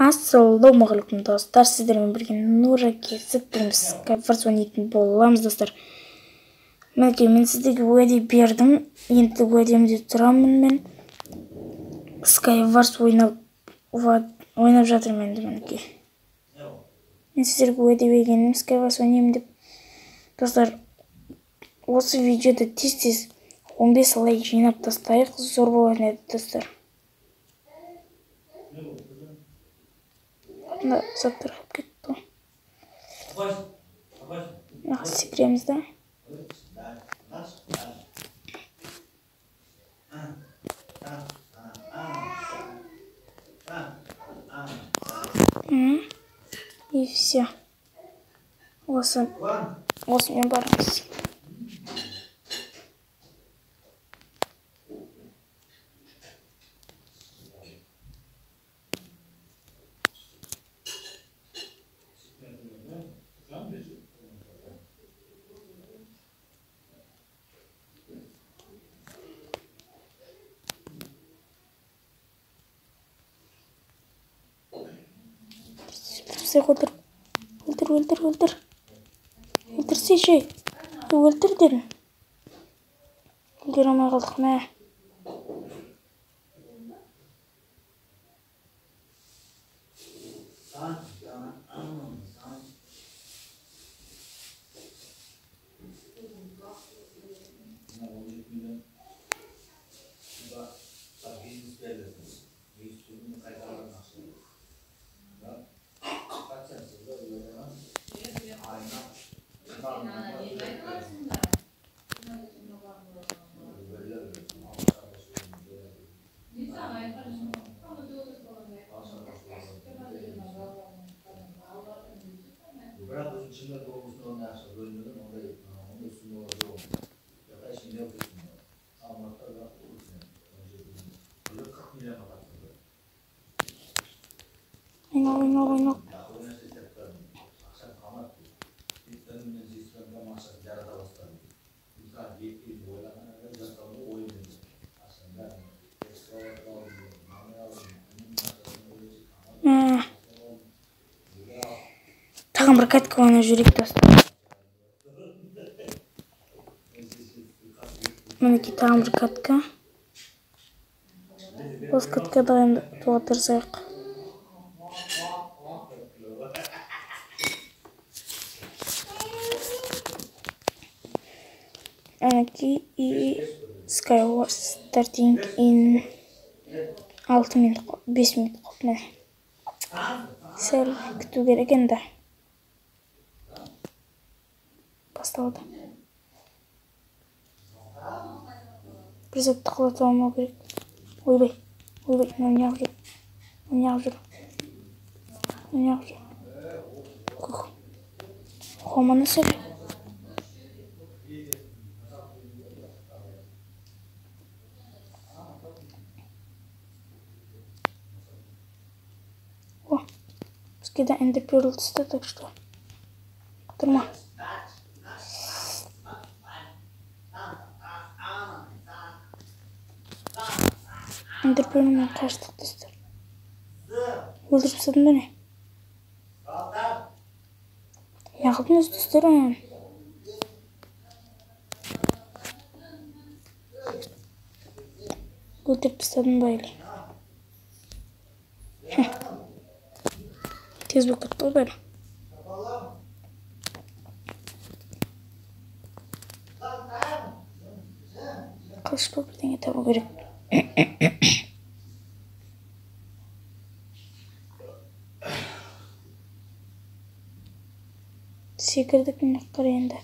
Ассалаумағалейкум достар, сіздермен бірге Нура Кезік. Бүгін біз Skywars ойнайтын боламыз достар. Мінекей, мен сіздерге уәде бердім, енді уәдемде тұрамын. Мен Skywars ойнап жатырмын енді. Мінекей, мен сіздерге уәде бергенім Skywars ойнаймын деп. Достар, осы видеода тез-тез 15 лайк жинап тастайық, зор болатын еді достар. Мында заттар қалып кетті ғой. Мына секіреміз да. И все. Осымен барамыз. Өлтір, өлтір, өлтір, өлтір. Өлтірсейші. Өлтір дедім. Өлтіре алмай қалдық, мә. Бірақ өзінің Шымкент облысында ондай ақша бөлінбеген, ондай суммалар жоқ. Жаққа мелкий сумма. Алматыда үлкен, 17 миллион. 40 миллионға тапсырды. Ойнал, ойнал, ойнал. Ақыл нәрсе істеп тұрдым. Ақшам қалмады. Менен сестрам ақшаны жарата бастады. Мысалы, 2 жыл ойлаған адам жасауды ойым еді. Ақшаның бәрін экскаватор алдым, мамай алдым, Мә. Тағы бір катка ойнап жүрейік достар. Мінекей, тағы бір катка. Осы каткада енді ұтуға тырысайық. Мінекей, и Skywars starting in 6 минут, 5 минут қалды, міне. Сәл күту керек енді. Басталды. Бір затты құлатып алмау керек. Ойбай, ойбай, мынау неғып жүр? Мынау неғып жүр? Мынау неғып жүр? Қоманы сәл. О, бізге де Ender Pearl түсті, так что құтырма. Ender Pearl'мен қаштық достар. Өлтіріп тастадым ба не? Не қылдым өзі достар ананы? Өлтіріп тастадым ба или? Тез болып кетті ғой бәрі. Қылыш па бірдеңе табу керек. Секірдік мына қарай енді.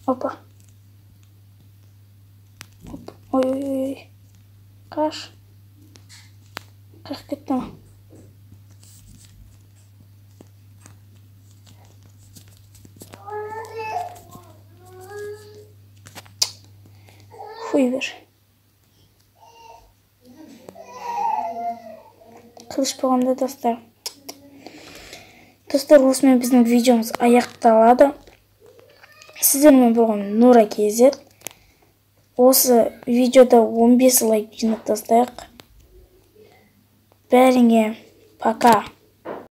Опа. Оп. Ой, ой, ой. Қаш. Қашып кетті ма? Фуй бер. Қылыш болғанда, достар. Достар, осымен біздің видеомыз аяқталады. Сіздермен болған Нура KZ. Осы видеода 15 лайк жинап тастайық. Бәріңе пока.